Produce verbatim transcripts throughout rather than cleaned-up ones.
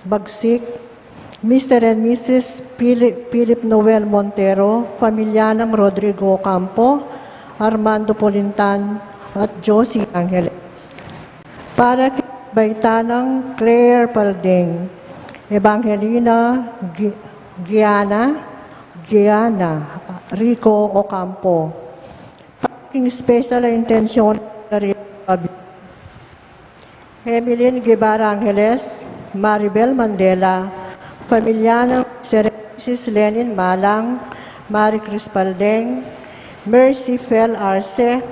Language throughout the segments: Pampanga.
Bagsik, Mister and Missus Philip, Philip Noel Montero, pamilya nang Rodrigo Ocampo, Armando Polintan, at Josie Angeles. Para kay Baytanang Claire Palding, Evangelina Gi-, Giana, Giana Rico Ocampo. King special a intensyon dari Emeline Guevara Angeles, Maribel Mandela, pamilya nang Mister and Missus Lenin Malang, Marie Crispaldeng, Mercy Fel Arce,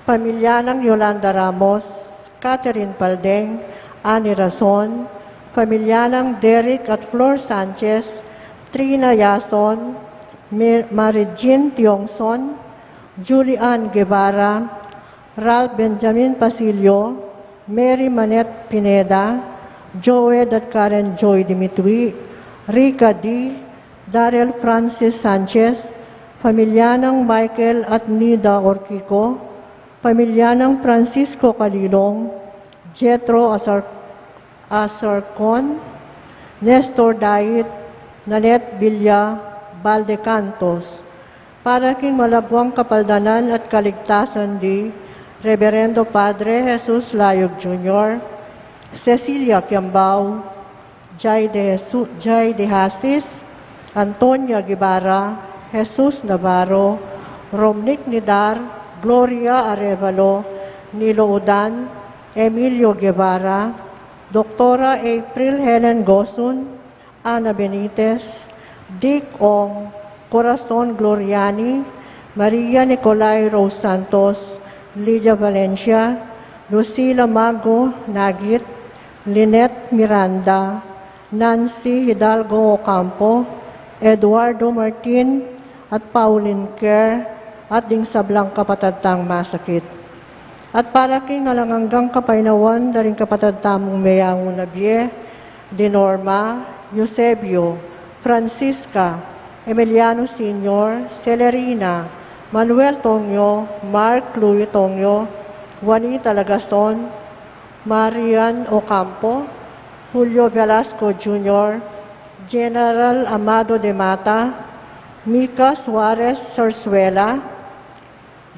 pamilya nang Yolanda Ramos, Catherine Paldeng, Annie Rason, pamilya nang Derek at Flor Sanchez, Trina Yason, Mer-, Mary Jean Tiongson, Julie Ann Guevara, Ralph Benjamin Pasilio, Mary Manette Pineda, Joed at Karen Joy Dimitri, Rica D, Darrell Francis Sanchez, pamilya nang Michael at Nida Orquico, pamilya nang Francisco Calilong, Jethro Asar-, Asarcon, Nestor Dait, Nanette Villa Baldecantos, para king malagwang kapaldanan at kaligtasan di Reverendo Padre Jesus Layog Junior, Cecilia Kiambao, Jai de Jesu-, Jai de Hasis, Antonia Guevara, Jesus Navarro, Romnick Nidar, Gloria Arevalo, Nilo Udan, Emilio Guevara, Doktora April Helen Gosun, Ana Benitez, Dick Ong, Corazon Gloriani, Maria Nicolai Rose Santos, Lydia Valencia, Lucila Mago Nagit, Lynette Miranda, Nancy Hidalgo Ocampo, Eduardo Martin, at Pauline Kerr, at ding sablang kapatad tang masakit. At para king alang anggang kapaynawan da ring kapatad tamung meyangu na bie, di Norma, Eusebio, Francisca, Emiliano Senior, Celerina, Manuel Tongyo, Mark Louis Tongyo, Juanita Lagason, Marian Ocampo, Julio Velasco Junior, General Amado de Mata, Mica Suarez Zarzuela,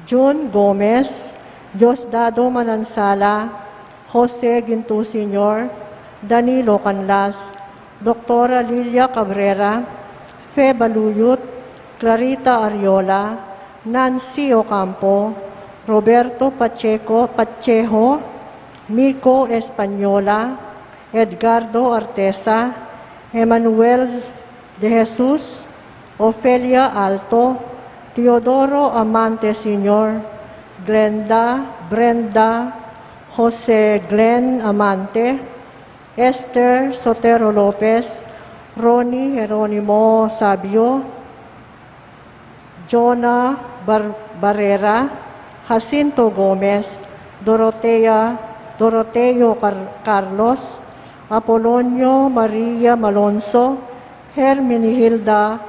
Jun Gomez, Diosdado Manansala, Jose Ginto Senior, Danilo Canlas, Doktora Lilia Cabrera, Fe Baluyut, Clarita Ariola, Nancy Ocampo, Roberto Pacheco, Pacheco, Mico Española, Edgardo Artesa, Emmanuel de Jesus, Ofelia Alto, Teodoro Amante Senior, Glenda, Brenda, Jose Glenn Amante, Esther Sotero Lopez, Ronnie Jeronimo Sabio, Jonah Bar-, Barrera, Jacinto Gomez, Dorotea, Doroteo Car-, Carlos, Apolonio Maria Malonzo, Herminihilda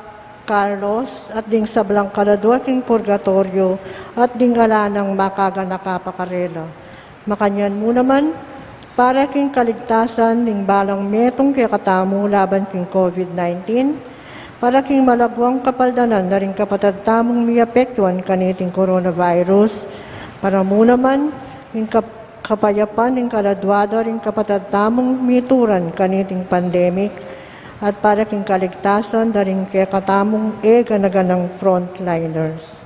Carlos, at ding sablang kaladua king purgatoryo, at ding ala nang makaganaka pa karela. Makanyan mu naman, para king kaligtasan ning balang metung kekatamu laban king COVID nineteen, para king malagwang kapaldanan da ring kapatad tamung miapektuan kaniting coronavirus, para mu naman king kap-, kapayapan ning kaladua da ring kapatad tamung mituran kaniting pandemic, at para king kaligtasan da ring kekatamung e gana-ganang frontliners.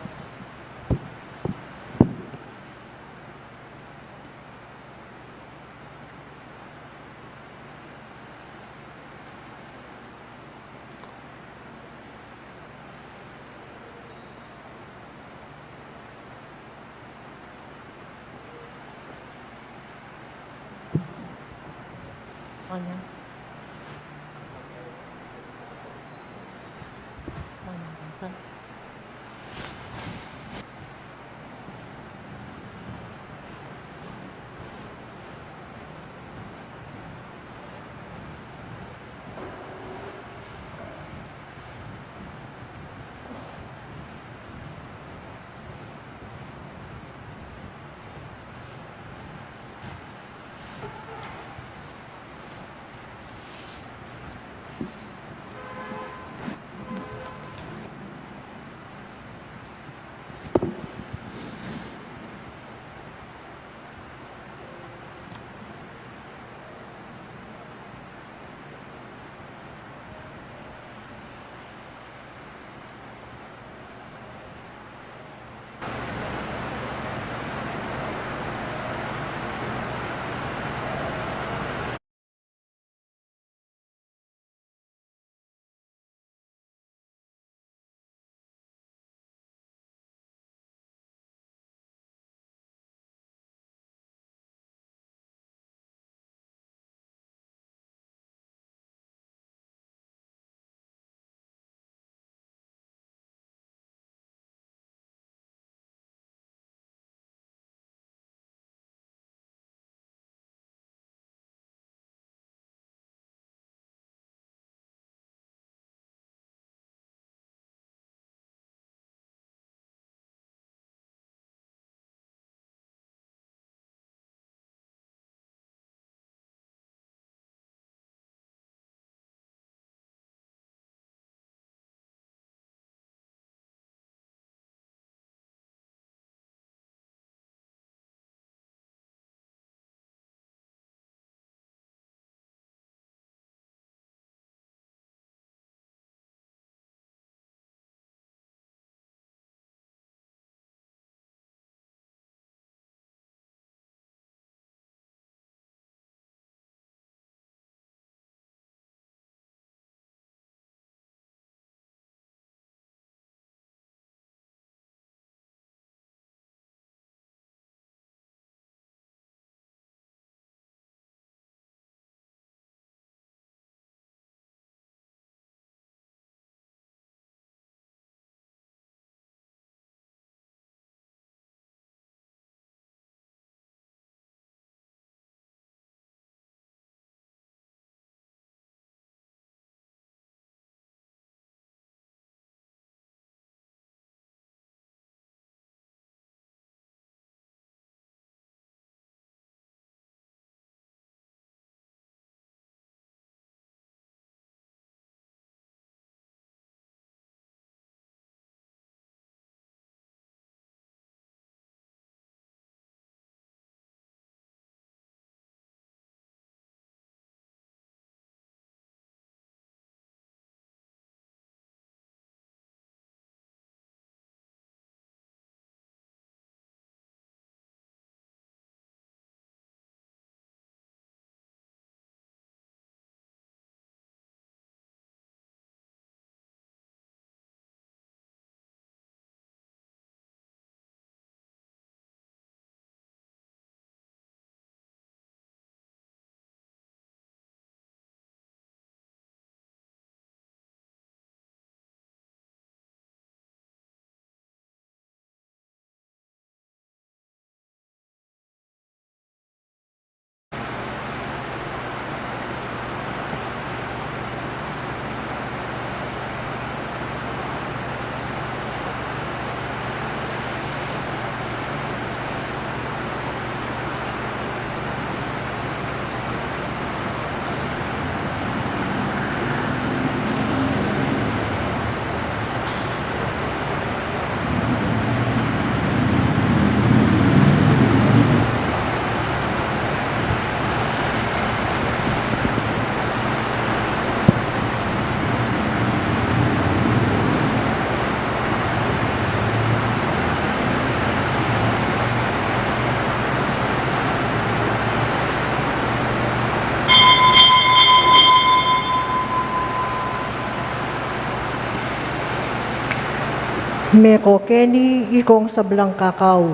Meko keni ikong sablang kakau,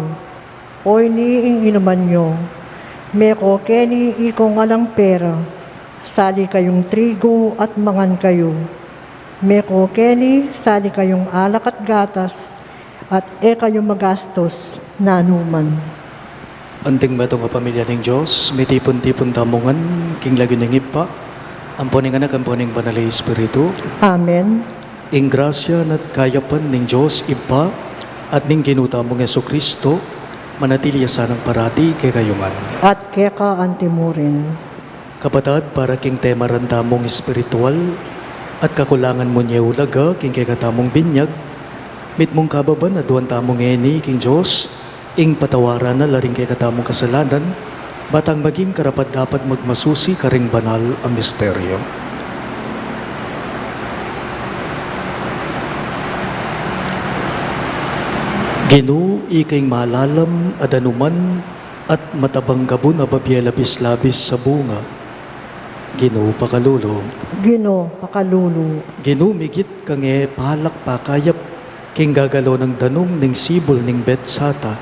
o ini ing inuman yu. Meko keni ikong alang pera, sali kayung trigu at mangan kayu. Meko keni sali kayung alak at gatas, at e kayu magastos nanu man. Anting metung a pamilya ning Dios, mitipun-tipun tamu ngan king lagyu ning Ibpa, ampo ning Anak, ampo ning Banal a Espiritu. Amen. Ing grasya at kayapan ning Dios Ibpa at ning Ginu tamung Jesucristo, manatili ya sanang parati kekayu ngan. At keka antimurin. Kapatad, para king temaran tamung espiritual at kakulangan mu ne ulaga king kekatamung binyag, mitmung kababan aduan tamu ngeni king Dios, ing patawaran na la ring kekatamung kasalanan, ba tang maging karapat-dapat magmasusi karing banal a misteryo. Ginu, ika ing malalam a danuman at matabang gabun a babie labis-labis a bunga. Ginu, pakalulu. Ginu, pakalulu. Ginu, migit kang e palak pakayap king gagalo nang danum ning sibul ning Betsata.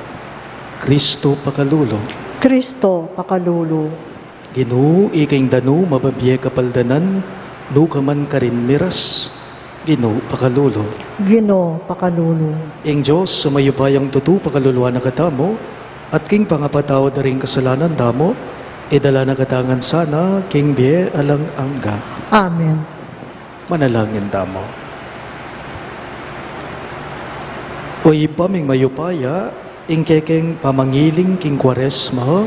Kristu, pakalulu. Kristu, pakalulu. Ginu, ika ing danum a babie kapaldanan, nu ka man karin miras. Ginu, pakalulu. Ginu, pakalulu. Ing Dios a mayupayang tutu pakaluluan na katamu, at king pangapatawad da ring kasalanan tamu, idala na katamu ngan sana king bie alang angga. Amen. Manalangin tamu. O Ibpa ming mayupaya, ing kekeng pamangiling king Kuaresma,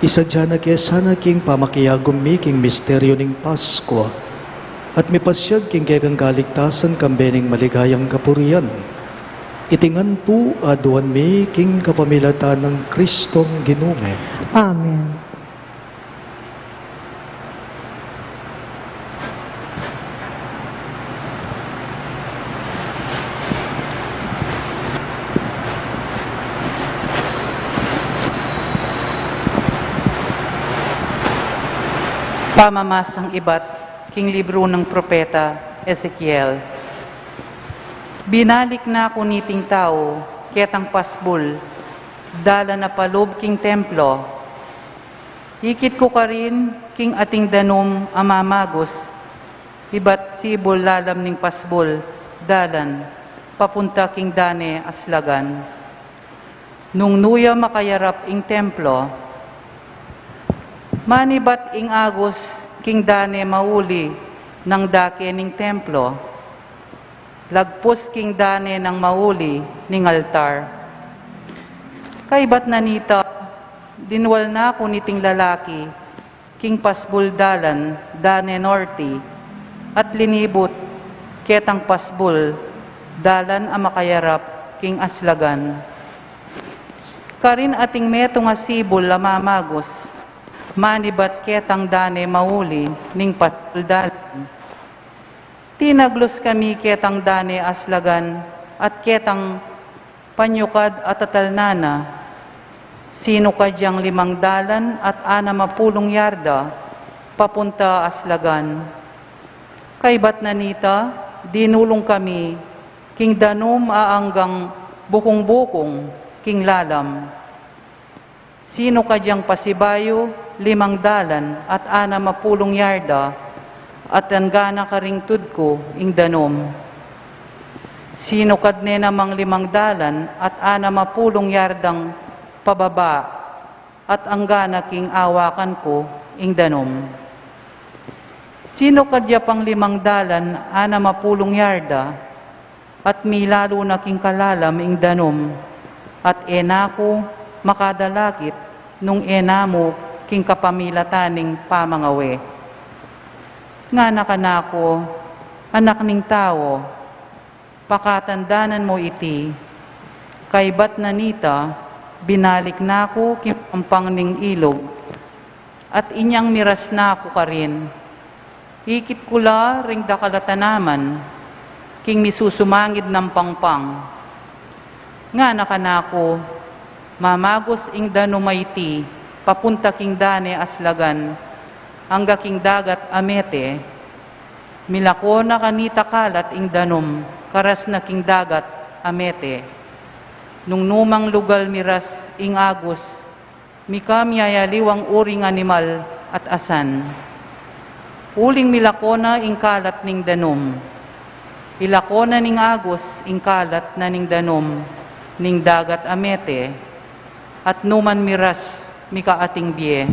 isadya na ke sana king pamakiagum mi king misteryo ning Paskua, at mipasyag king kekang kaligtasan kambe ning maligayang kapurian. Iti ngan pu aduan mi king kapamilatan nang Kristong Ginu mi. Amen. Pamamasang ibat king libru nang propeta Ezekiel. Binalik na ku niting tau ketang pasbul, dalan a palub king templo. Ikit ku karin king ating danum a mamagus, ibat sibul lalam ning pasbul, dalan, papunta king dane aslagan. Nung nu ya makayarap ing templo, manibat ing agus king dane mauli nang dake ning templo, lagpus king dane nang mauli ning altar. Kaybat na nita, dinwal na ku niting lalaki king pasbul dalan dane norte, at linibut ketang pasbul dalan a makayarap king aslagan. Karin ating metung a sibul a mamagus, manibat ketang dane mauli ning pasbul dalan. Tinaglus kami ketang dane aslagan at ketang panyukad a tatalnan na. Sinukad yang limang dalan at anam a pulung yarda papunta aslagan. Kaybat na nita, dinulung kami king danum a anggang bukung-bukung king lalam. Sinukad yang pasibayu limang dalan at anam a pulung yarda, at anggana karing tudku ing danum. Sinukad ne namang limang dalan at anam a pulung yardang pababa, at anggana king awakan ku ing danum. Sinukad ya pang limang dalan anam a pulung yarda, at milalu na king kalalam ing danum, at e na ku makadalakit nung e na mu king kapamilatan ning pamangawe. Ngana kanaku, anak ning tau, pakatandanan mu iti. Kaybat na nita, binalik na ku king pampang ning ilug, at inyang miras na ku karin. Ikit ku la ring dakal a tanaman king misusumangid nang pampang. Ngana kanaku, mamagus ing danum a iti papunta king dane aslagan, angga king dagat a mete. Milako na kanita kalat ing danum, karas na king dagat Amete. Nung numang lugal miras ing agus, mika miyayaliwang uring animal at asan. Uling milako na ing kalat ning danum. Ilako na ning agus ing kalat na ning danum ning dagat a mete, at numan miras mika ating bie.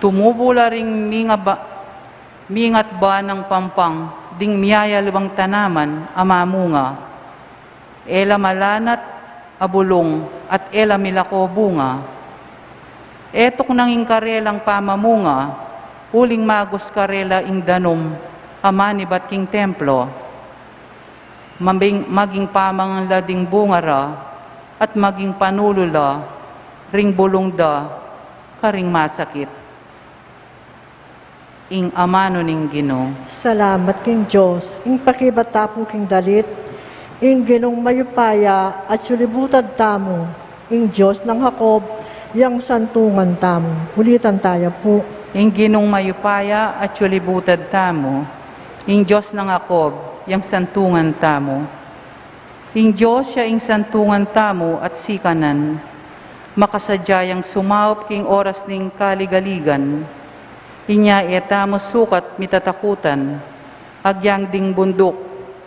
Tumubu la ring mingaba, mingatba nang pampang ding miyayaliwang tanaman a mamunga. E la malanat a bulung at e la milako bunga. E tuknang ing karelang pamamunga, uling magus karela ing danum a manibat king templo. Mabing-, maging pamangan la ding bunga ra, at maging panulu la ring bulung da karing masakit. Ing amanu ning Ginu. Salamat king Dios. Ing pakibat ta pu king dalit. Ing Ginung mayupaya, atyu libutad tamu. Ing Dios nang Jacob, yang santungan tamu. Ulitan taya pu. Ing Ginung mayupaya, atyu libutad tamu. Ing Dios nang Jacob, yang santungan tamu. Ing Dios ya ing santungan tamu at sikanan. Makasadya yang sumaup king oras ning kaligaligan. Inya e tamu sukat mitatakutan, agyang ding bunduk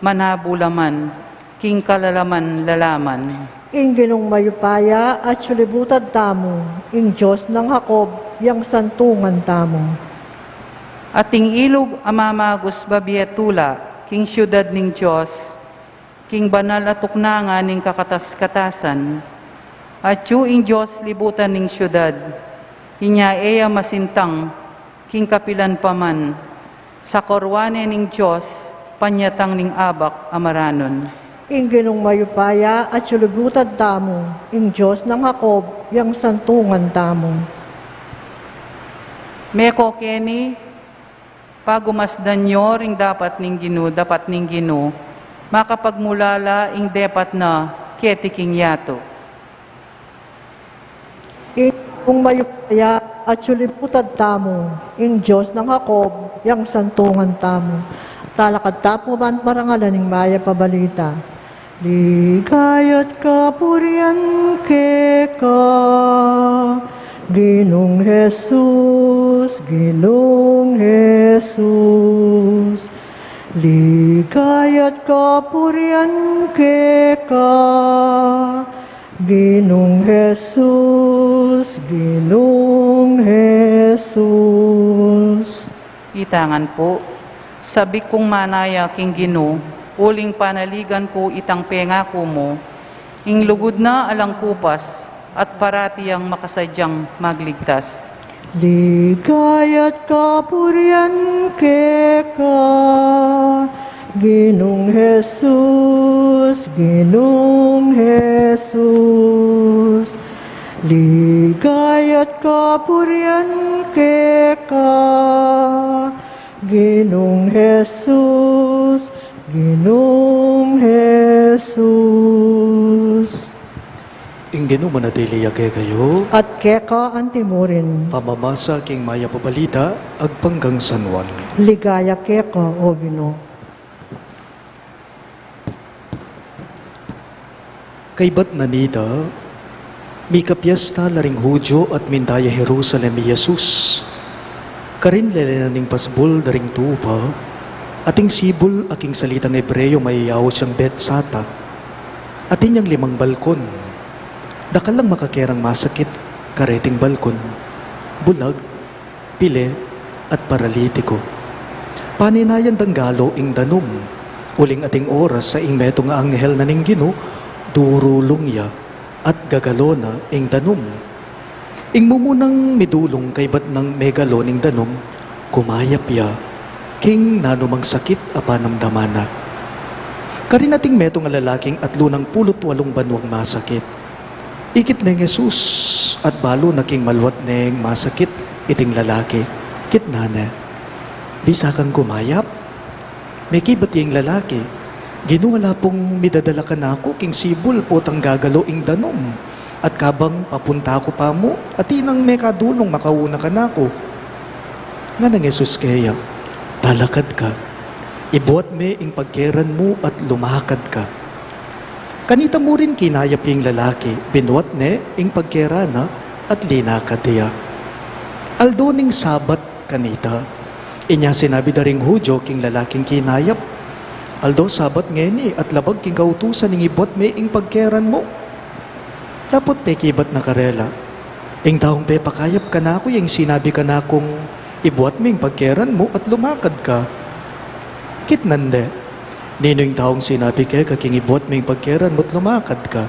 manabu la man king kalalaman-lalaman. Ing Ginung mayupaya, atyu libutad tamu. Ing Dios nang Jacob, yang santungan tamu. Ating ilug a mamagus babie tula king siudad ning Dios, king banal a tuknangan ning kakatas-katasan. Atyu ing Dios libutan ning siudad, inya e ya masintang king kapilan pa man. Sa korwa ne ning Dios panyatang ning abak a maranun. Ing Ginung mayupaya, atyu libutad tamu. Ing Dios nang Jacob, yang santungan tamu. Meko keni, pagumasdan yo ring dapat ning Ginu, dapat ning Ginu, makapagmulala ing depat na keti king yatu. Ing Ginung mayupaya, atyu libutad tamu. Ing Dios nang Jacob, yang santungan tamu. Talakad ta pu ban parangalan ing mayap a balita. Ligaya't kapurian keka, Ginung Jesus, Ginung Jesus. Ligaya't kapurian keka, Ginung Jesus, Ginung Jesus. Itangan pu, sabik kung manaya king Ginu, uling panaligan ku itang pengaku mu, ing lugud na alang kupas, at parati yang makasadyang magligtas. Ligaya't kapurian keka, Ginung Jesus, Ginung Jesus. Ligaya't kapurian keka, Ginung Jesus, Ginung Jesus. Ing Ginu manatili ya kekayu. At keka antimurin. Pamamasa king mayap a balita agpang kang San Juan. Ligaya keka, O Ginu. Kaybat na nita, mikapiesta la ring Judio at minta ya Jerusalem i Jesus. Karin lele na ning pasbul da ring tupa, ating sibul a king salitang Hebreo mayayaus yang Bethzatha. Atin yang limang balkon. Dakal lang makakerang masakit kareting balkon. Bulag, pile, at paralitiko. Paninayan dang galo ing danum. Uling ating oras sa ing metung a anghel na ning Ginu, durulung ya at gagalo na ing danum. Ing mumunang midulung kaybat nang megalo ning danum, kumayap ya king nanumang sakit a panamdaman na. Karin ating metung a lalaking atlu nang pulu't walung banuang masakit. Ikit neng Jesus at balu na king maluat neng masakit iting lalaki. Kitnan ne, "Bisa kang kumayap?" Mekibat ya ing lalaki, "Ginu, ala pung midadala kanaku king sibul potang gagalo ing danum. At kabang papunta ku pa mu, atin nang mekadulung makauna kanaku." Ngana nang Jesus keya, "Talakad ka. Ibuat me ing pagkeran mu at lumakad ka." Kanita mu rin kinayap ing lalaki, binuat ne ing pagkeran na at linakad ya. Aldo ning Sabat kanita. Inya sinabi da ring Hudyo king lalaking kinayap, "Aldo Sabat ngeni at labag king kautusan ing ibuat me ing pagkeran mu." Dapot pekibat na karela, "Ing taung pepakayap kanaku ya ing sinabi kanakung, 'Ibuat me ing pagkeran mu at lumakad ka.'" Kitnan de, "Ninu ing taung sinabi keka king ibuat me ing pagkeran mu at lumakad ka?"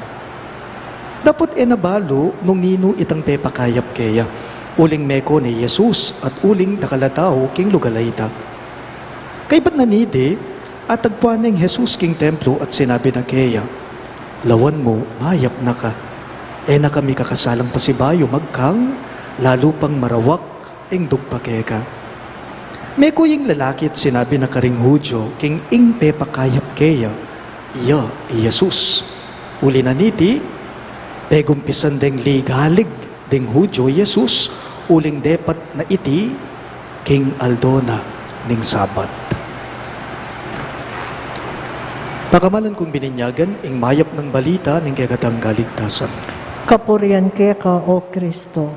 Dapot e na balu nung ninu itang pepakayap keya, uling meko ne i Jesus at uling dakal a tau king lugal a ita. Kaybat na niti, atagpuan neng Jesus king templo at sinabi na keya, "Lawan mu, mayap na ka. E na ka mikakasalang pasibayu magkang lalu pang marawak ing dugpa keka." Meko ya ing lalaki at sinabi na karing Hudyo king ing pepakayap keya, "Iya i Jesus." Uli na niti, pegumpisan deng ligalig ding Hudyo i Jesus, uling depat na iti king aldo na ning Sabat. Pakamalan kung bininyagan ing mayap nang balita ning kekatang kaligtasan. Kapurian keka, O Kristo.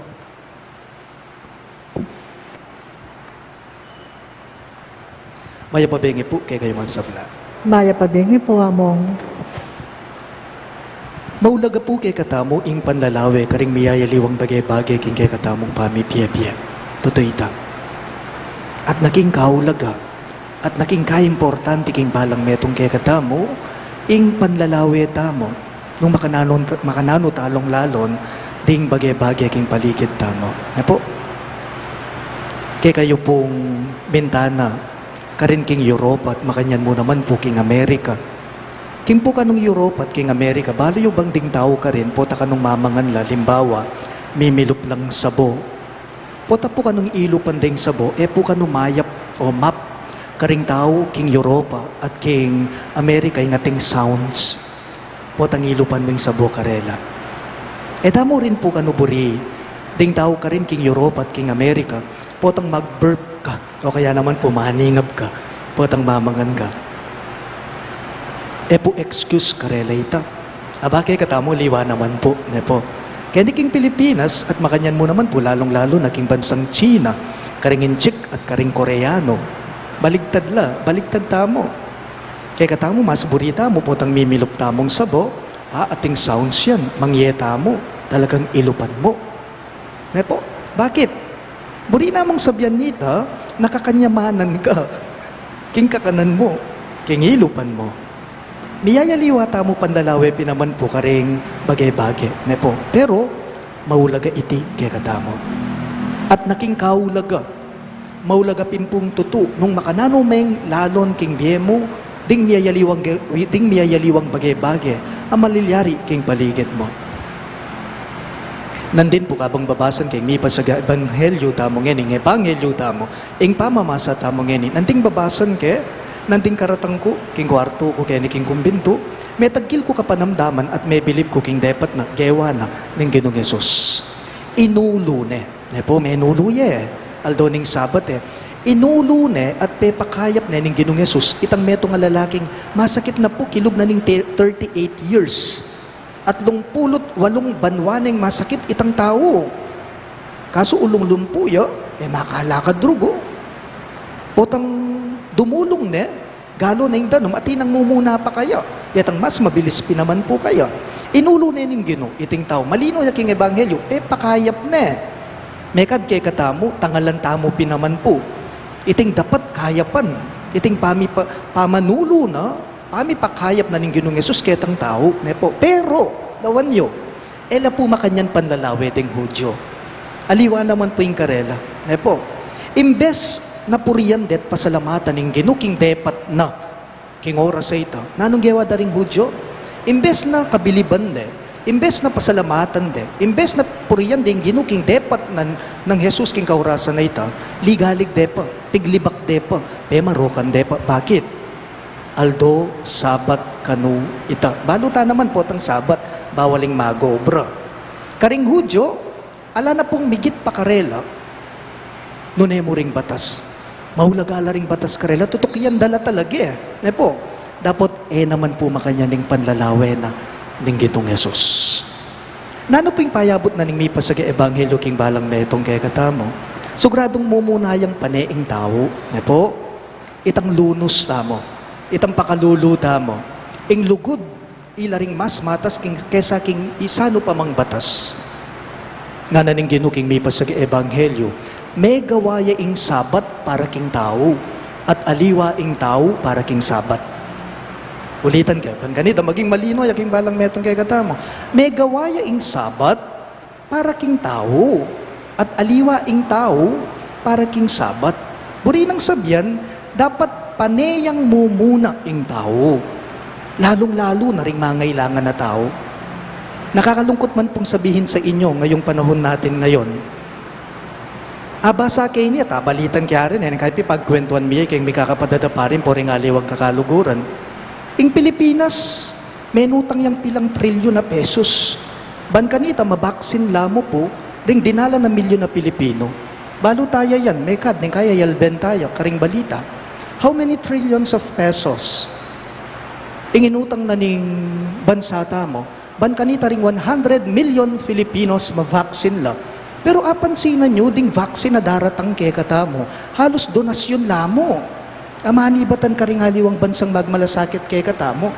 Mayap a bengi pu kekayu ngan sabla. Mayap a bengi pu, Among. Maulaga pu kekatamu ing panlalawe karing miyayaliwang bage-bage king kekatamung pamibie-bie. Tutu ita. At naking kaulaga, at naking kaimportante king balang metung kekatamu, ing panlalawe tamu. Nung makananu, makananu ta lalong-lalu ding bage-bage king paligid tamu. Ne pu? Kekayu pung bintana, karin king Europa at makanyan mu naman pu king Amerika. King pu kanung Europa at king Amerika, balu yu bang ding tau karin, pota kanung mamangan la, alimbawa, mimilup lang sabo. Pota pu kanung ilupan deng sabo, e pu kanu mayap o map karing tau king Europa at king Amerika ing ating sounds. Potang ilupan mu ing sabo karela. E tamu rin pu kanu buri ding tau karin king Europa at king Amerika, potang mag-burp ka, o kaya naman pu maningab ka, potang mamangan ka. E pu excuse karela ita. Aba, kekatamu aliwa naman pu, ne pu? Keni king Pilipinas, at makanyan mu naman pu, lalung-lalu na king bansang China, karing Intsik at karing Koreano, baligtad la, baligtad tamu. Kekatamu, mas buri tamu potang mimilup tamung sabo, a, ating sounds yan, mangye tamu, talagang ilupan mu. Ne pu? Bakit? Buri namung sabian nita, nakakanyamanan ka king kakanan mu, king ilupan mu. Miyayaliwa tamu panlalawe pin naman pu karing bage-bage, ne pu? Pero maulaga iti kekatamu. At naking kaulaga, maulaga pin pung tutu nung makananu meng lalon king bie mu, ding miyayaliwang ge-, ding miyayaliwang bage-bage a malilyari king paligid mu. Nandin pu kabang babasan ke, mipasaga ebanghelyu tamu ngeni, ing ebanghelyu tamu, ing pamamasa tamu ngeni, nanding babasan ke, nanding karatang ku king kuartu ku keni king kumbintu, metagkil ku kapanamdaman at mebilib ku king depat na gewa na ning Ginung Jesus. Inulu ne. Ne pu, menulu ye, aldo ning Sabat e. Inulu ne at pepakayap ne ning Ginung Jesus itang metung a lalaking masakit na pu kilub na ning te-, thirty-eight years. Atlung pulu't walung banwa neng masakit itang tau. Kasu ulung lumpu ya, e makalakad rugu. Potang dumulung ne, galu ne ing danum, atin nang mumuna pa kaya. Detang mas mabilis pin naman pu kaya. Inulu ne ning Ginu iting tau. Malino ya king ebanghelyu, pepakayap ne. Mekad kekatamu, tangalan tamu pin naman pu iting dapat kayapan. Iting pamipa-, pamanulu na, pamipakayap na ning Ginung Jesus ketang tau, ne pu? Pero, lawan yu, e la pu makanyan panlalawe ding Hudyo. Aliwa naman pu ing karela, ne pu? Imbes na purian de't pasalamatan ing Ginu king depat na, king oras a ita, nanung gewa da ring Hudyo? Imbes na kabiliban de, imbes na pasalamatan de, imbes na purian de ing Ginu king depat na nang Jesus king kaurasan a ita, ligalig de pa, piglibak de pa, pemarokan de pa. Bakit? Aldo Sabat kanu ita. Balu ta naman potang Sabat, bawal ing mag-obra. Karing Hudyo, ala na pung migit pa karela, nune mu ring batas. Maulaga la ring batas karela, tutukian da la talaga e. Ne pu? Dapot e naman pu makanyan ing panlalawe na ning Ginung Jesus. Nanu pu ing payabut na ning mipasage ebanghelyo king balang metung kekatamu? Siguradung mumuna yang pane ing tau, ne pu? Itang lunus tamu, itang pakalulu tamu, ing lugud, ila ring mas matas king, kesa king isanu pa mang batas. Ngana ning Ginu king mipasage ebanghelyo, megawa ya ing Sabat para king tau, at aliwa ing tau para king Sabat. Ulitan ke, ban kanita maging malino ya king balang metung kekatamu. Megawa ya ing Sabat para king tau, at aliwa ing tau para king Sabat. Buri nang sabian, dapat pane yang mumuna ing tau, lalung-lalu na ring mangailangan a tau. Nakakalungkut man pung sabihin sa inyo ngayung panahun natin ngayon. Abasa ke ini at abalitan ke rin, e, ning kaypi pagkwentuan mi, e, keng mikakapadada pa rin, pu ring aliwang kakaluguran. Ing Pilipinas, menutang yang pilang trilyon a pesos. Ban kanita, mabaksin la mu pu ring dinalan a milyon a Pilipino. Balu taya yan, mekad ning kaya yalben taya karing balita. How many trillions of pesos ing inutang na ning bansa tamu? Ban kanita ring one hundred million Filipinos mavaksin la. Pero apansinan yu ding vaksin a daratang kekatamu, halus donasyun la mu. Amanibatan karing aliwang bansang magmalasakit kekatamu.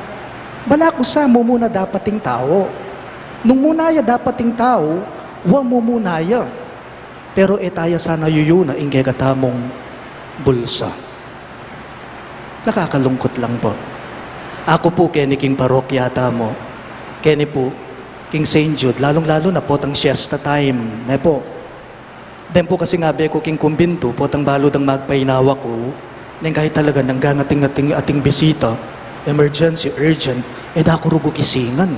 Balaku sa mumuna dapat ing tau. Nung muna ya dapat ing tau, wa mumuna ya. Pero e taya sana yuyuna ing kekatamung bulsa. Nakakalungkut lang pu. Aku pu keni king parokya tamu, keni pu king Saint Jude, lalung-lalu na potang siesta time, ne pu? Deng pu kasi ngabe ku king kumbintu, potang balu dang magpainawa ku, neng kaya talaga nanggang ating, ating, ating bisita, emergency, urgent, e da ku rugu gisingan.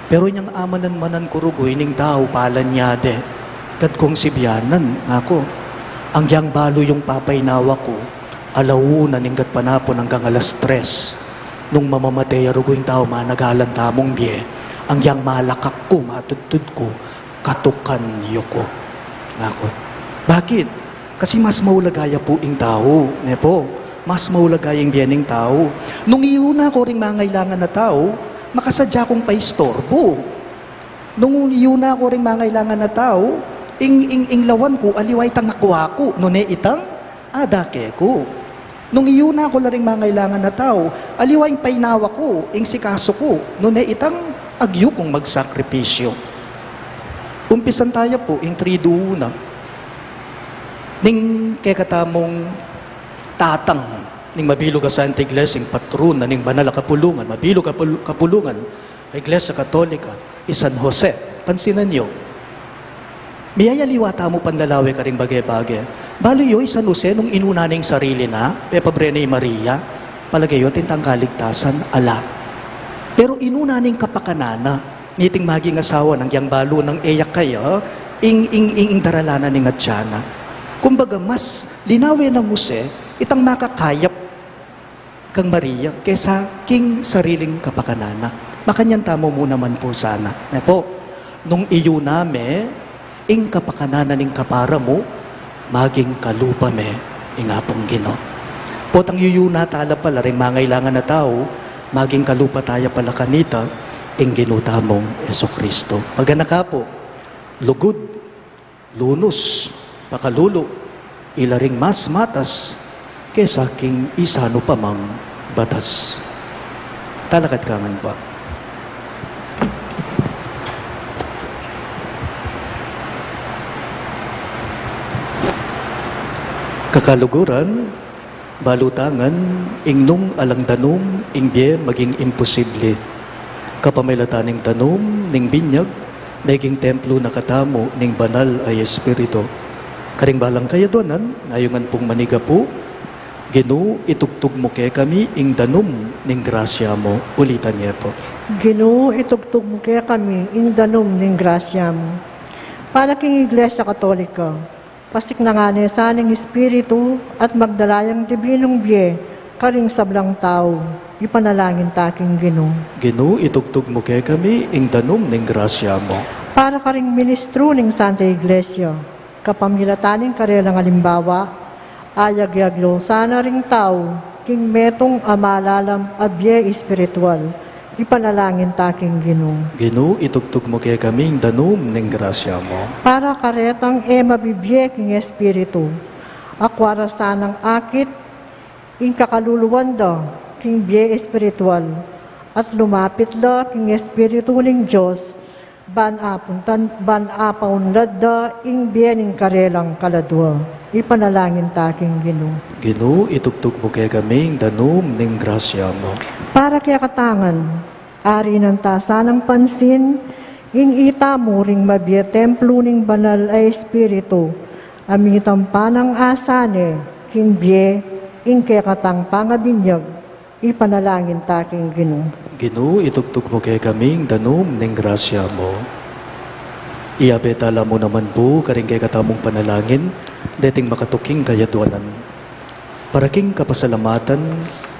Pero inyang amanan-manan ku rugu ining tau, palanyade, gad kung sibianan, ngaku. Anggiyang balu yung papainawa ku, ala una ning gatpanapun anggang alas tres. Nung mamamate ya rugu ing tau, managalan tamung bie. Anggiyang malakak ku, matudtud ku, katukan yu ku, ngaku. Bakit? Kasi mas maulaga ya pu ing tau, ne pu? Mas maulaga ya ing bie ning tau. Nung iyuna ku ring mangailangan a tau, makasadya kung paistorbu. Nung iyuna ku ring mangailangan a tau, ing, ing, ing lawan ku, aliwa itang akwa ku, nune itang adake ku. Nung iyuna ku la ring mangailangan a tau, aliwa ing painawa ku, ing sikasu ku, nune itang agyu kung magsakripisyu. Umpisan taya pu ing Triduo na. Ning kekatamung tatang ning mabilug a Santa Iglesia, ing patrona ning banal a kapulungan, mabilug a pul-, kapulungan, Iglesia Katolika, i San Jose. Pansinan yu, miyayaliwa tamu panlalawe karing bage-bage. Balu yu, i San Jose, nung inuna na ing sarili na, pepabre na i Maria, palage yu atin tang kaligtasan, ala. Pero inuna na ing kapakanan na, niting maging asawa nang, yang balu nang e ya kaya, ing, ing, ing, ing daralan na ning atyan na. Kumbaga, mas linawe nang Jose, itang makakayap kang Maria kesa king sariling kapakanan na. Makanyan tamu mu naman pu sana. Ne pu? Nung iyuna me ing kapakanan na ning kapara mu, maging kalupa me ing Apung Ginu. Potang yuyuna tala pala ring mangailangan a tau, maging kalupa taya pala kanita ing Ginu tamung Jesucristo. Paganaka pu, lugud, lunus, pakalulu, ila ring mas matas kesa king isanu pa mang batas. Talakad ka ngan pu. Kakaluguran, balu ta ngan, ing nung alang danum, ing bie maging imposible. Kapamilatan ning danum ning binyag, meging templo na katamu ning Banal a Espiritu. Karing balang kayadwanan, ngayungan pung manigapu, Ginu, itugtug mu kekami ing danum ning grasya mu. Ulitan ye pu. Ginu, itugtug mu kekami ing danum ning grasya mu. Para king Iglesia Katolika, pasiknangan ne sa ning Espiritu at magdala yang dibinung bie karing sablang tau. Ipanalangin ta king Ginu. Ginu, itugtug mu kekami ing danum ning grasya mu. Para karing ministru ning Santa Iglesia, kapamilatan ning karelang alimbawa, ayag-yag lu sana ring tau king metung a malalam a bie espiritual. Ipanalangin ta king Ginu. Ginu, itugtug mu kekami ing danum ning grasya mu. Para karetang e mabibie king espiritu, akwa ra sanang akit ing kakaluluan da king bie espiritual, at lumapit la king espiritu ning Dios, ban apuntan, ban apaunlad da ing bie ning karelang kaladua. Ipanalangin ta king Ginu. Ginu, itugtug mu kekami ing danum ning grasya mu. Para kekatang ngan, arinan ta sanang pansin ing itamu ring mabie templo ning Banal a Espiritu, a mitampanang asane king bie ing kekatang pangabinyag. Ipanalangin ta king Ginu. Ginu, itugtug mu kekami ing danum ning grasya mu. Iyabe tala mu naman pu karing kekatamung panalangin deting makatuking kayadwanan. Para king kapasalamatan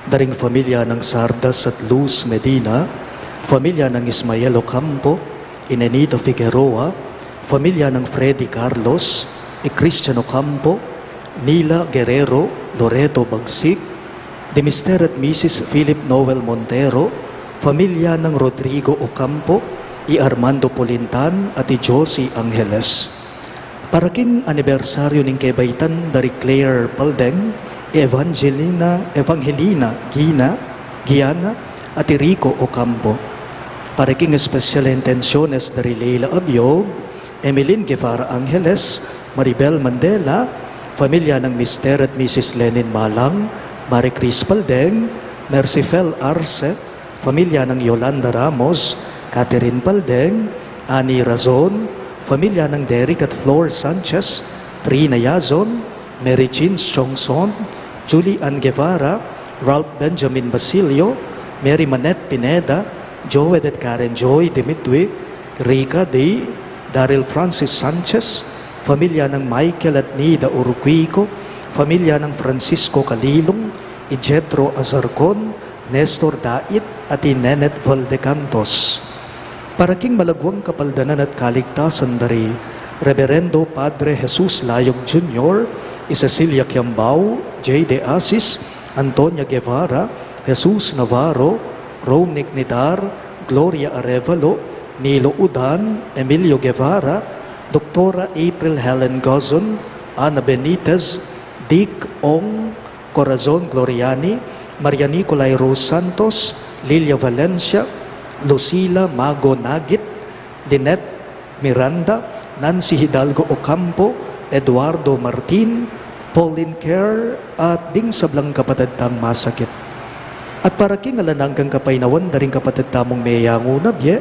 da ring familia nang Sardas at Luz Medina, familia nang Ismael Ocampo, Inenita Figueroa, familia nang Freddy Carlos, i Christian Ocampo, Nila Guerrero, Loreto Bagsik, di Mister at Missus Philip Noel Montero, familia nang Rodrigo Ocampo, i Armando Polintan at i Josie Angeles. Para king anibersaryu ning kebaitan da ri Claire Paldeng, i Evangelina, Evangelina Gina, Giana, at i Rico Ocampo. Para king espesyal a intensiones da ri Leila Abiog, Emeline Guevara Angeles, Maribel Mandela, familia nang Mister at Missus Lenin Malang, Marie Chris Paldeng, Mercifel Arce, familia nang Yolanda Ramos, Catherine Paldeng, Annie Razon, familia nang Derek at Flor Sanchez, Trina Yazon, Mary Jean Chongson, Julie Ann Guevara, Ralph Benjamin Basilio, Mary Manette Pineda, Joed at Karen Joy Dimitri, Rica D, Daryl Francis Sanchez, familia nang Michael at Nida Uruquico, familia nang Francisco Calilong, i Jethro Azarcon, Nestor Dait, at i Nenet Valdecantos. Para king malagwang kapaldanan at kaligtasan da ri Reverendo Padre Jesus Layog Junior, i Cecilia Kiambao, J. De Asis, Antonia Guevara, Jesus Navarro, Rome Nignidar, Gloria Arevalo, Nilo Udan, Emilio Guevara, Doktora April Helen Gozon, Ana Benitez, Dick Ong, Corazon Gloriani, Maria Nicolai Rose Santos, Lilia Valencia, Lucila Mago Nagit, Lynette Miranda, Nancy Hidalgo Ocampo, Eduardo Martin, Pauline Kerr, at ding sablang kapatad tang masakit. At para king alang anggang kapaynawan da ring kapatad tamung meyangu na bie,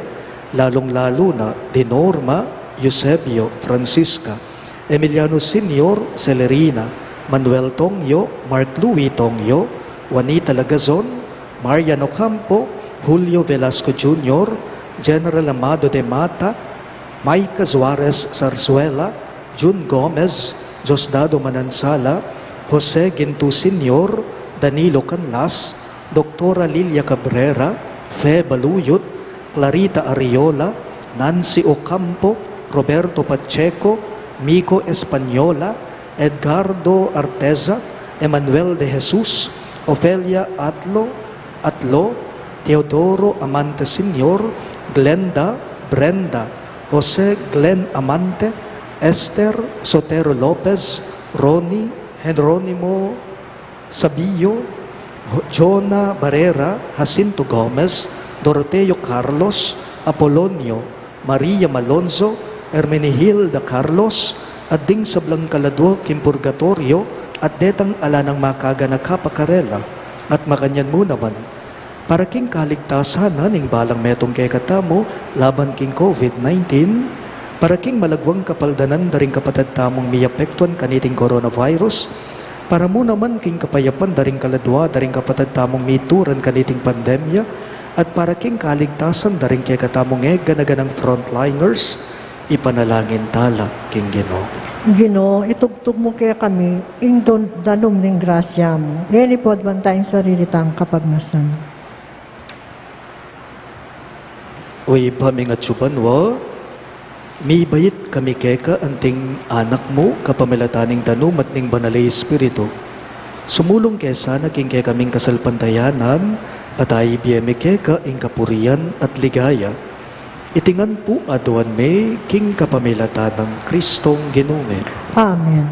lalung-lalu na di Norma, Eusebio, Francisca, Emiliano Senior, Celerina, Manuel Tongyo, Mark Louis Tongyo, Juanita Lagazon, Marian Ocampo, Julio Velasco Junior, General Amado de Mata, Micah Suarez Zarzuela, Jun Gomez, Diosdado Manansala, Jose Ginto Senior, Danilo Canlas, Doktora Lilia Cabrera, Fe Baluyot, Clarita Arriola, Nancy Ocampo, Roberto Pacheco, Miko Española, Edgardo Arteza, Emmanuel de Jesus, Ofelia Atlo, Atlo, Teodoro Amante Senior, Glenda, Brenda, Jose Glenn Amante, Esther Sotero Lopez, Ronnie, Jeronimo Sabio, Jonah Barrera, Jacinto Gomez, Doroteo Carlos, Apolonio, Maria Malonzo, Hermenegilda Carlos, at ding sablang kaladua king purgatorio, at detang ala nang makaganaka pa karela, at makanyan mu naman. Para king kaligtasan na ning balang metung kekatamu laban king COVID nineteen, para king malagwang kapaldanan da ring kapatad tamung miapektuan kaniting coronavirus, para mu naman king kapayapan da ring kaladua da ring kapatad tamung mituran kaniting pandemya, at para king kaligtasan da ring kekatamung e gana-ganang frontliners, ipanalangin tala king Ginu. Ginu, itugtug mu kekami ing don-, danum ning grasya mu. Ngeni pu adwan tang sarili tang kapagnasan. O Ibpa ming atsu banua, mibait kami keka anting anak mu kapamilatan ning danum at ning Banal a Espiritu. Sumulung ke sana king kekaming kasalpantayanan, at ibie mi keka ing kapurian at ligaya. Iti ngan pu aduan mi king kapamilatan nang Kristong Ginu mi. Amen.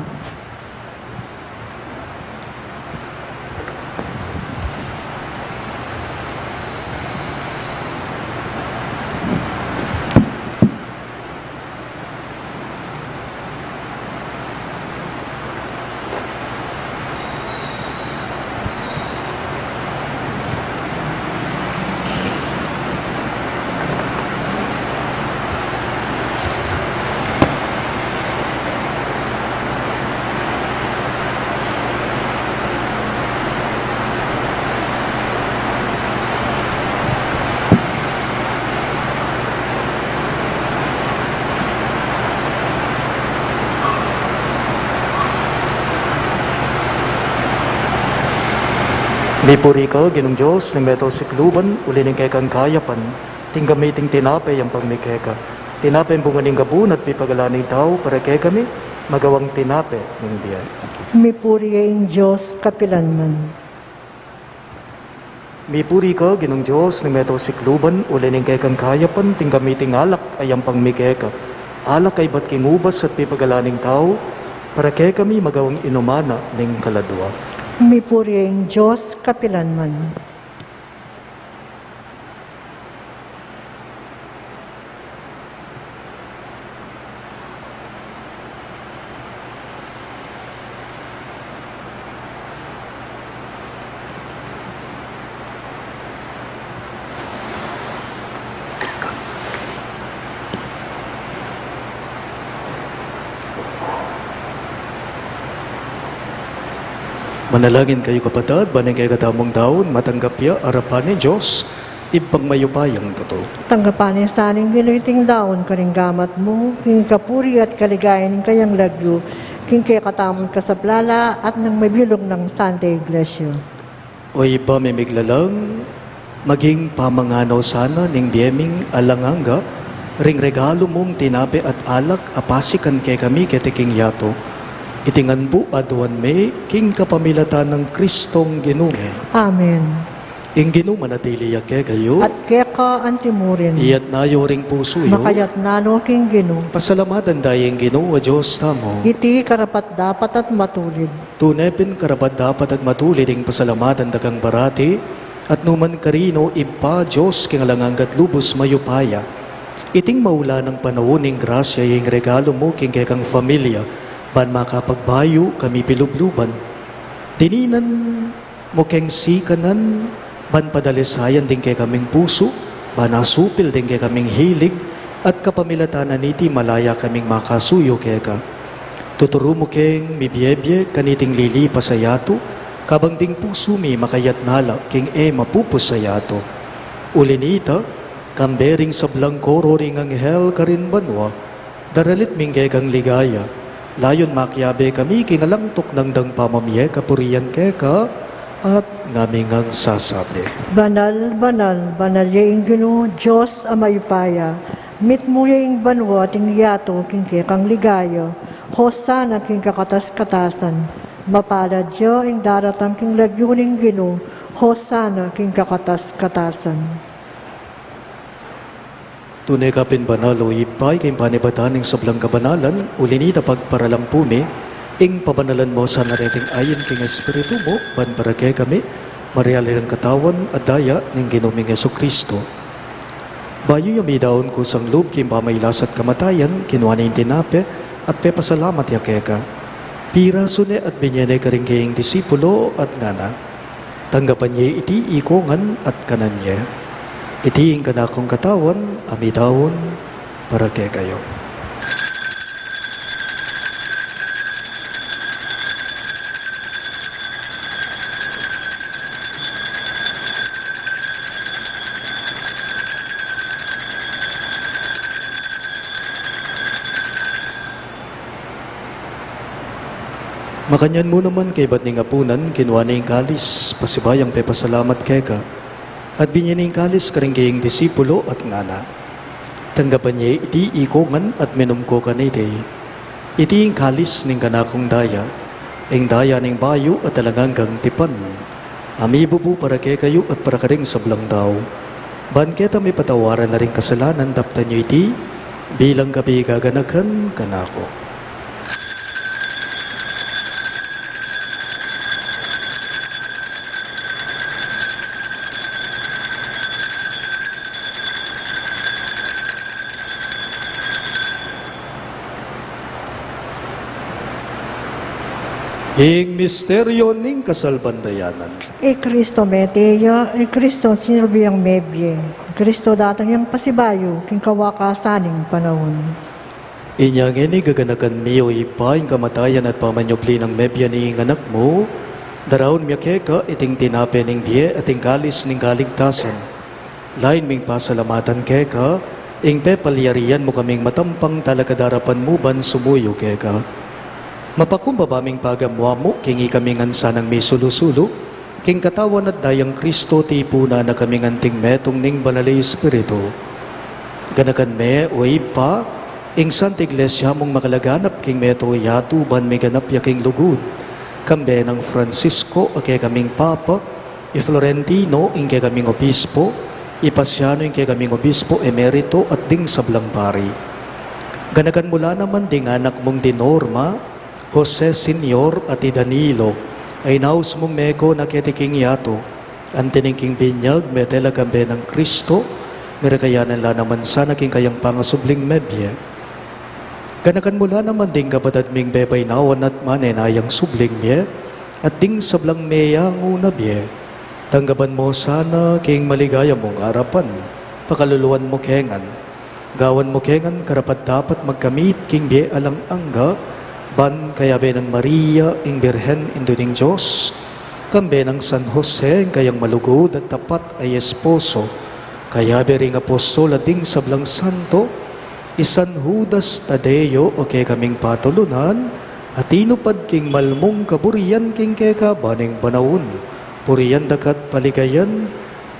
Mipuri ka, Ginung Dios ning meto sikluban, uli ning kekang kayapan, tinggap mi iting tinape, yampang mi keka. Tinapeng bunga ning gabun at pipagalan ning tau, para kekami magawang tinape ning bie. Mipuri ya ing Dios kapilanman. Mipuri ka, Ginung Dios ning meto sikluban, uli ning kekang kayapan, tinggap mi iting alak a yampang mi keka. Alak a ibat king ubas at pipagalan ning tau, para kekami magawang inuman na ning kaladua. Mipuri ya ing Dios kapilanman. Manalangin kayu, kapatad, ban ing kekatamung daun matanggap ya arapan ning Dios, Ibpang mayupayang tutu. Tanggapan na sana ning Ginu iting daun karing gamat mu, king kapurian at kaligayan ning kayang lagyu, king kekatamung kasaplalan at ning mabilug nang Santa Iglesia. O Ibpa ming miglalang, maging pamanganaw sana ning bie ming alang angga ring regalu mung tinape at alak a pasikan kekami keti king yatu. Iti ngan pu aduan mi king kapamilatan nang Kristong Ginu mi. Amen. Ing Ginu manatili ya kekayu. At keka antimurin. Iyatas yu ring pusu yu. Makayatas no king Ginu. Pasalamatan da ing Ginu a Dios tamu. Iti karapat-dapat at matulid. Tune pin karapat-dapat at matulid ing pasalamatan da kang parati, at nukarin man, O Ibpa, Dios king alang angga at lubus mayupaya. Iting maulan a panaun ning grasya ing regalu mu king kekang familia, ban makapagbayu kami pilubluban. Dininan mu keng sikanan, ban padalisayan ding kekaming pusu, ban asupil ding kekaming hilig, at kapamilatan na niti malaya kaming makasuyu keka. Tuturu mu keng mibiebie kaniting lilipas a yatu, kabang ding pusu mi makayatas na la king e mapupus a yatu. Uli nita, kambe ring sablang koro ring anghel karin banua, daralit mi ing kekang ligaya, layun makiabe kami king alang tuknang dang pamamie kapurian keka, at ngaming sasabi. Banal, banal, banal ya ing Ginu, Dios a mayupaya, mitmu ya ing banua at ing yatu king kekang ligaya, Hosana king kakatas-katasan, mapalad ya ing daratang king lagyu ning Ginu, Hosana king kakatas-katasan. Tune ka pin banal, O Ibpa, ika ing panibatan ning sablang kabanalan, uli nita pagparalampu mi, ing pabanalan mu sana reting ain king Espiritu mu, ban para kekami, mariali rang katawan at daya ning Ginu ming Jesucristo. Bayu ya midaun kusang lub king pamailas at kamatayan, kinua ne ing tinape, at pepasalamat ya keka. Pirasu ne at binie ne karing kayang disipulo, at ngana: Tanggapan ye iti ikongan at kanan ye. Iti ing kanakung katawan a midaun para kekayu. Makanyan mu naman kaybat ning apunan, kinua ne ing kalis, pasibayung pepasalamat keka, at binie ne ing kalis karing kayang disipulo, at ngana: Tanggapan ye iti ikongan at minum ko kaniti. Iti ing kalis ning kanakung daya, ing daya ning bayu at alang anggang tipan, a mibubu para kekayu at para karing sablang tau. Ban keta mipatawaran na ring kasalanan, daptan yu iti bilang kapigaganakan kanaku. Ing misteryo ning kasalpantayanan. I Kristo mete ya, i Kristo sinubli yang mebie, i Kristo datang yang pasibayu king kawakasan ning panaun. Inya ngeni, gaganakan mi, o Ibpa, ing kamatayan at pamanyubli nang mebie ning Anak mu, daraun mi keka iting tinape ning bie at ing kalis ning kaligtasan. Lain ming pasalamatan keka ing pepalyarian mu kaming matampang talakad arapan mu ban sumuyu keka. Mapakumbaba ming pagamu-amu king ikami ngan sanang misulu-sulu king katawan at dayang Kristo, tipunan na kaming anting metung ning Banal a Espiritu. Ganakan me, o Ibpa, ing Santa Iglesia mung makalaganap king meto yatu ban miganap ya king lugud, kambe nang Francisco a kekaming Papa, i Florentino ing kekaming Obispo, i Pasiano ing kekaming Obispo Emerito at ding sablang pari. Ganakan mu la naman ding anak mung di Norma, Jose Senior at i Danilo, a inaus mung meko na keti king yatu, anti ning king binyag, mete la kambe nang Kristo, mirakayanan la naman sana king kayang pangasubling mebie. Ganakan mu la naman ding kapatad ming pepainawan at manenayang subling mie, at ding sablang meyangu na bie. Tanggapan mu sana king maligaya mung arapan, pakaluluan mu ke ngan. Gawan mu ke ngan karapat-dapat magkamit king bie alang angga, ban kayabe nang Maria, ing Birhen Indu ning Dios, kambe nang San Jose, ing kayang malugud at tapat a esposo, kayabe ring apostol at ding sablang santo, i San Judas Tadeo a kekaming patulunan, a tinupad king malmung kaburian king keka ban ning panaun, purian da ka at paligayan,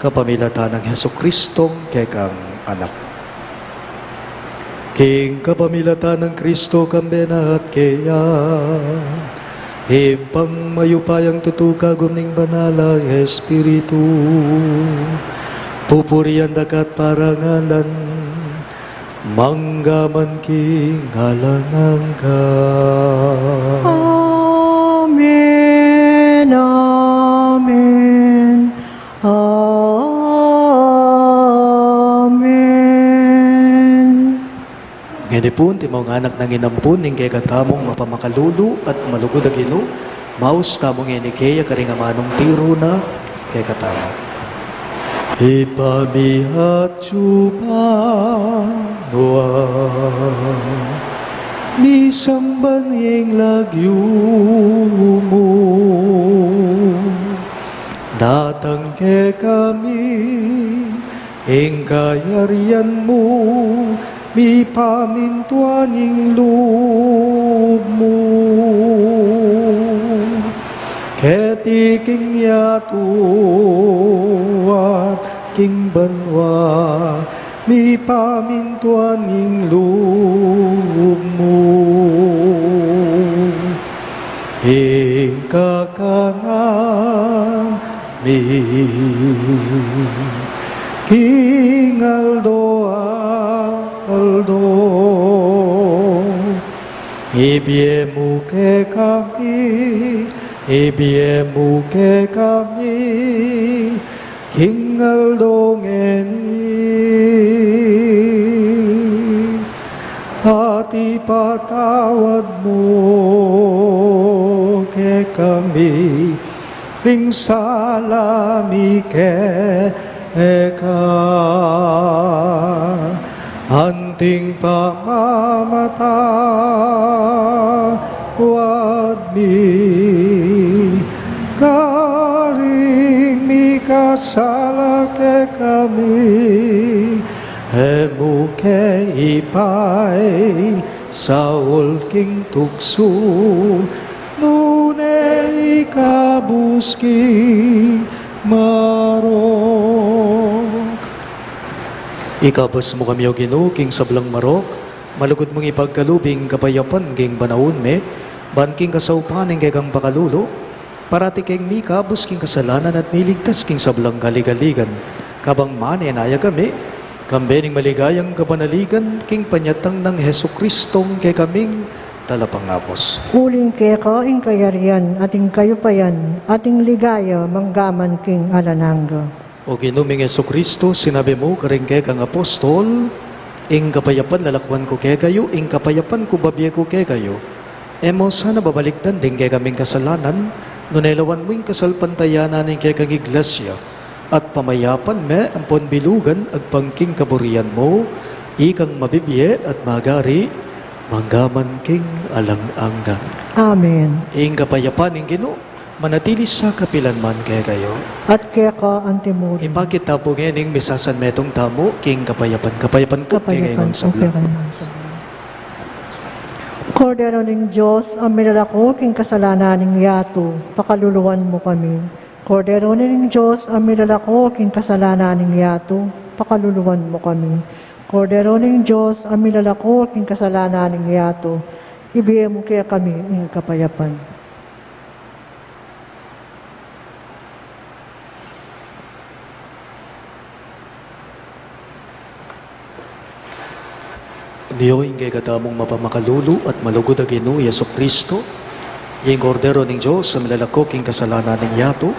kapamilatan nang Jesucristong kekang Anak. King kapamilatan nang Kristo, kambe na at keya, Ibpang mayupayang tutu, kagum ning Banal a Espiritu, pupurian da ka at parangalan, mangga man king alang angga. Amen, amen, amen. Ngeni pun, timaw nga nang inampun ning kekatamung mapamakalulu at malugud a Ginu, maus tamu ngeni keya karing amanung tiru na kekatamu. Ibpa mi atsu ka banua, misamban ing lagyu mu, datang kekami ing kayarian mu, mipamintuan ing lub mu keti king yatu at king banua, mipamintuan ing lub mu. Ing kakanan mi king aldo-aldo, ibie mu kekami, ibie mu kekami king aldo ngeni, at ipatawad mu kekami ring sala mi keka, anting pamamatawad mi karing mikasala kekami, e mu ke ipaisaul king tuksu, nune ikabus king marok. Ikabus mu kami, O Ginu, king sablang marok, malugud mung ipagkalub ing kapayapan king panaun mi, Ban king kasaupan ning kekang pakalulu, parati keng mikabus king kasalanan at miligtas king sablang kaligaligan. Kabang manenaya kami, kambe ning maligayang kapanaligan king panyatang nang Jesucristong kekaming Talapangabus. Uling keka ing kayarian, at ing kayupayan, at ing ligaya, manggaman king alang angga. O Ginu ming Jesucristo, sinabi mu karing kekang apostol, ing kapayapan lalakwan ku kekayu, ing kapayapan ku babie ku kekayu. E mu sana babalikdan ding kekaming kasalanan, nune lawan mu ing kasalpantayanan ning kekang iglesia, at pamayapan me ampon bilugan agpang king kaburian mu, ikang mabibie at magari, manggaman king alang angga. Amen. Ing kapayapan ning Ginu, manatili sa kapilan man kekayu. At keka antimurin. Ipakit tamu ngening misasanmetung tamu king kapayapan, kapayapan ku kekayu. Kapayapan ku sabla. Kekayu sabla. Kordero ning Dios, a milalako king kasalanan ning yatu, pakaluluan mu kami. Kordero ning Dios, a milalako king kasalanan ning yatu, pakaluluan mu kami. Kordero ning Dios, a milalako king kasalanan ning yatu, ibie mu kekami ing kapayapan. Nio ing kekatamung mapamakalulu at malugud a Ginu Jesucristo, ing Kordero ning Dios a milalako king kasalanan ning yatu,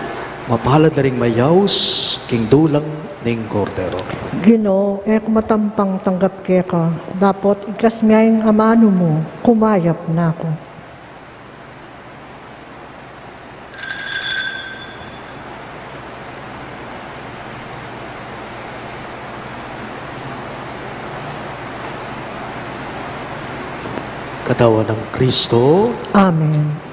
mapalad la ring mayaus king dulang ning Kordero. Ginu, e ku matampang tanggap keka, dapot igkas me ing amanu mu, kumayap na ku. Katawan nang Kristo. Amen.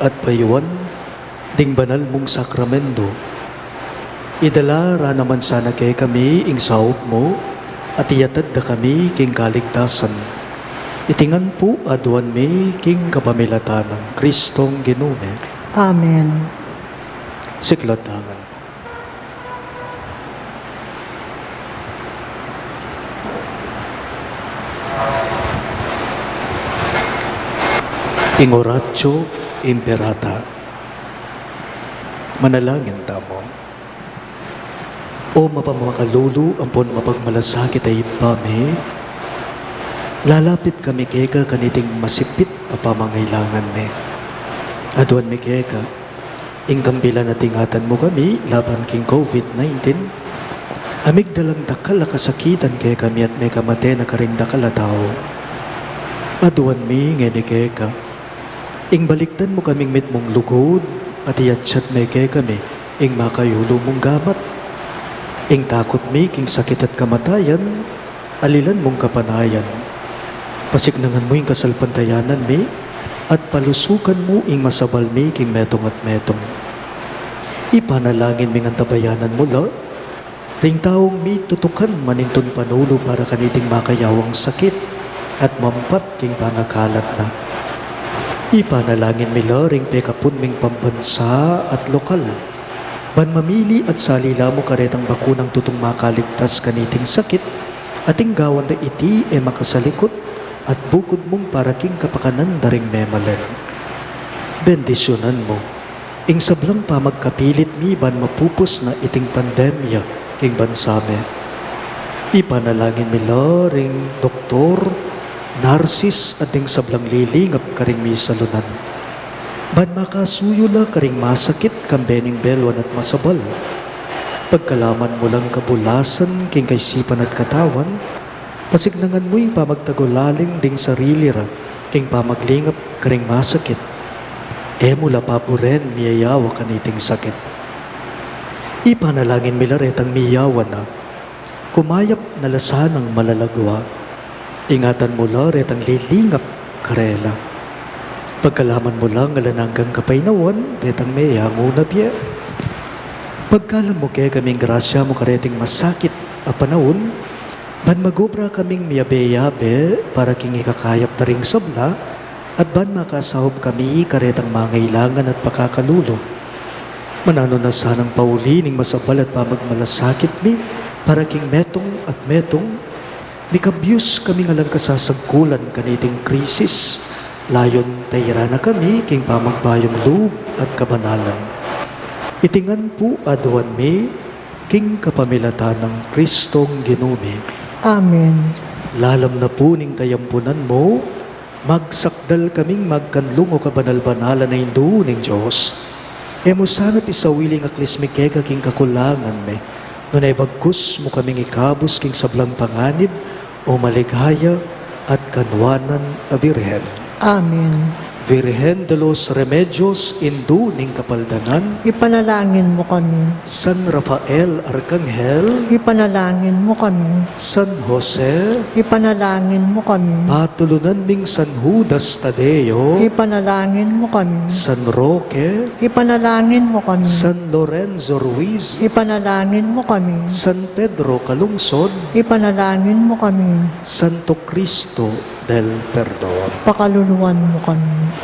at bayuan ding banal mung sakramento. Idala ra naman sana kekami ing saup mu, at iyatad da kami king kaligtasan. Iti ngan pu aduan mi king kapamilatan nang Kristong Ginu mi. Amen. Siklatangan pu. Ing Oratio Imperata. Manalangin tamu. O mapamakalulu ampon mapagmalasakit a Ibpa mi, lalapit kami keka kaniting masipit a pamangailangan mi. Aduan mi keka, ing kambilan at ingatan mu kami laban king COVID nineteen, a migdalang dakal a kasakitan kekami at mekamate na karing dakal a tau. Aduan mi ngeni keka, ing balikdan mu kaming mitmung lugud, at iyatyat me kekami ing makayulu mung gamat. Ing takut mi king sakit at kamatayan, alilan mung kapanayan. Pasiknangan mu ing kasalpantayanan mi, at palusukan mu ing masabal mi king metung at metung. Ipanalangin ming antabayanan mu la ring taung mitutukan manintun panulu para kaniting makayawang sakit at mampat king pangakalat na. Ipanalangin mi la ring pekapun ming pambansa at lokal, ban mamili at sali la mu karetang bakunang tutung makaligtas kaniting sakit, at ing gawan da iti e makasalikut at bukud mung para king kapakanan da ring memalen. Bendisyunan mu ing sablang pamagkapilit mi ban mapupus na iting pandemya king bansa mi. Ipanalangin mi la ring doktor, narsis, at ding sablang lilingap karing misalunan, ban makasuyu la karing masakit kambe ning beluan at masabal. Pagkalaman mu lang kabulasan king kaisipan at katawan, pasiknangan mu ing pamagtagulaling ding sarili ra king pamaglingap karing masakit. E mu la paburen miyayawa kaniting sakit. Ipanalangin mi la retang miyawa na, kumayap na la sanang malagwa. Ingatan mu la retang lilingap karela. Pagkalaman mu lang alang anggang kapaynawan detang meyangu na bie. Pagkalam mu kekaming grasya mu kareting masakit a panaun, ban magobra kaming miyabe-yabe para king ikakayap da ring sabla, at ban makasaup kami karetang mangailangan at pakakalulu. Mananu na sanang pauli ning masabal at pamagmalasakit mi para king metung at metung, mikabyus kaming alang kasasagkulan kaniting krisis, layun tairan na kami king pamagbayung lub at kabanalan. Iti ngan pu aduan mi king kapamilatan nang Kristong Ginu mi. Amen. Lalam na pu ning kayampunan mu, magsakdal kaming magkanlung, o kabanal-banalan a Indu ning Dios. E mu sana pisawili ing aklis mi keka king kakulangan mi, nune bagkus mu kaming ikabus king sablang panganib, o maligaya at kanuanan a Virgen. Amen. Virgen de los Remedios, Indu ning Kapaldanan. Ipanalangin mu kami. San Rafael Arkanghel. Ipanalangin mu kami. San Jose. Ipanalangin mu kami. Patulunan ming San Judas Tadeo. Ipanalangin mu kami. San Roque. Ipanalangin mu kami. San Lorenzo Ruiz. Ipanalangin mu kami. San Pedro Calungsod. Ipanalangin mu kami. Santo Cristo del Perdon. Pakaluluan mu kami.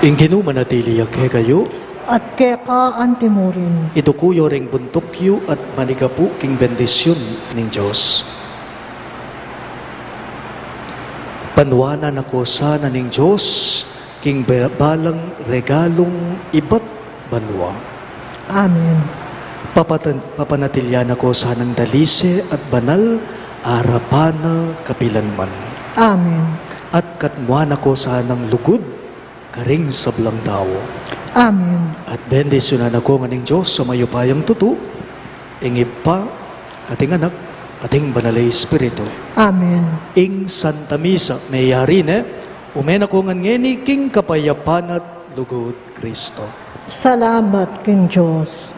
Ing Ginu manatili ya kekayu. At keka anti murin. Iduku yu ring buntuk yu at manigapu king bendisyun ning Dios. Panuanan na ko sana ning Dios king be-, balang regalung ibat banua. Amen. Papatan-, papanatilian na ko sanang dalise at banal, arapan na kapilanman. Amen. At katmuan na ko sanang lugud karing sablang tau. Amen. At bendisyunan na ko ngan ning Dios a mayupayang tutu, ing Ibpa, at ing Anak, at ing Banal a Espiritu. Amen. Ing Santa Misa meyari ne, ume na ko ngan ngeni king kapayapan at lugud Kristo. Salamat king Dios.